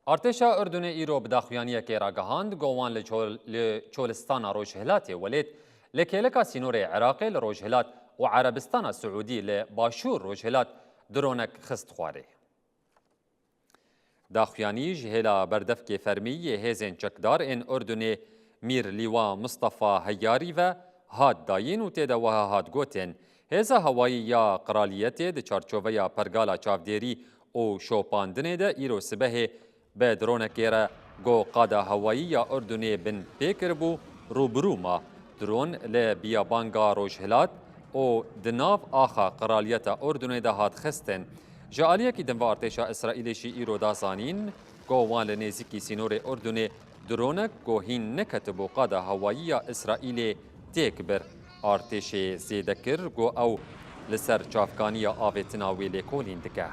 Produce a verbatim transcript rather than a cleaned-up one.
Artêşa Urdunê îro bi daxuyaniyekê ragihand, ku wan li çol-, li çolistana rojhilatê welêt, li kêleka sînorê Iraqê li rojhilat û Erebistana Siûdî li başûr rojhilat dronek xist xwarê. Daxuyanî ji hêla berdevkê fermî yê hêzên çekdar ên Urdunê Mîr Lîwa Mustafa Heyarî ve hat dayîn û tê de wiha hat gotin, Hêza hewayî ya Qiraliyetê di çarçoveya pergala çavdêrî û şopandinê de îro sibehê bi dronekê re ku qada hewayî ya Urdunê bin pê kiribû, rûbirû ma. Dron li biyabanga rojhilat û di nav axa Qiraliyeta Urdunê de hat xistin. Ji aliyekî din ve artêşa Îsraîlê jî îro da zanîn ku wan li nêzîkî sînorê Urdunê dronek ku hîn neketibû qada hewayî ya Îsraîlê têk bir. Artêşê zêde kir ku ew li ser çavkaniya avêtina wê lêkolîn dike.